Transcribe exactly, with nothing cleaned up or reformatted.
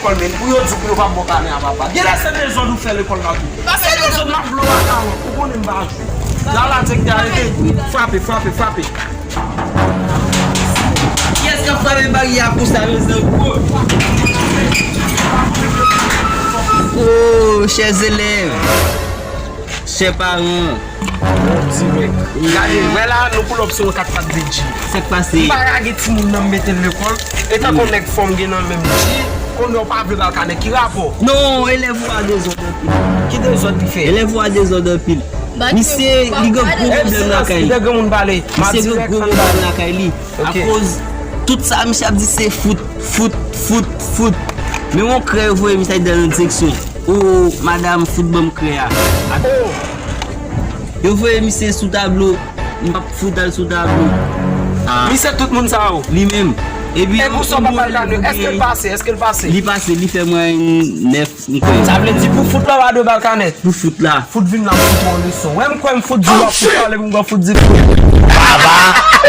lekòl, men pou yo di w pou yo pa bò kanè a papa. Genlè se dezòd ou fè lekòl la tou. Se dezòd m ap vle w a kalòt, ou konnen m pa jwe. Jala, direktè, arete. Frape, frape, frape. Kiyès k ap frape baryè a konsa, mezanmi? Oh, chè zelèv, chè paran. Dirèk. Gade, wè la, nou pull up sou yon kat pat de G. Sa k pase? M pa ka gen timoun nan m mete l lekòl. Etan ke yon nèg fò m gen nan men m G, kounye a w pa vle ba l kanè, ki rapò? Non, elèv ou a dezòd anpil. Ki dezòd li fè? Elèv ou a dezòd anpil. Misye, li gen gwo pwoblèm lakay li. Misye gen gwo pwoblèm lakay li. Akoz tout sa misye ap di se fout, fout, fout, fout. Men yon krè yo voye misye al nan direksyon. Oh, madam, fout ban m krè a. Yo voye misye sou tablo. M p ap fout al sou tablo. Misye tout moun sa yo. Li menm. Epi e pou sa w pa pale la, èske l pase? Èske l pase? Li pase, li fè mwayèn nèf, m kwè. Sa vle di pou fout la w pa dwe ba l kanè? Pou fout la. Fout vin la, m fout ou yon leson. Wè m kwè m fout di w ap fout pale pou m kwè fout di fout. Baba!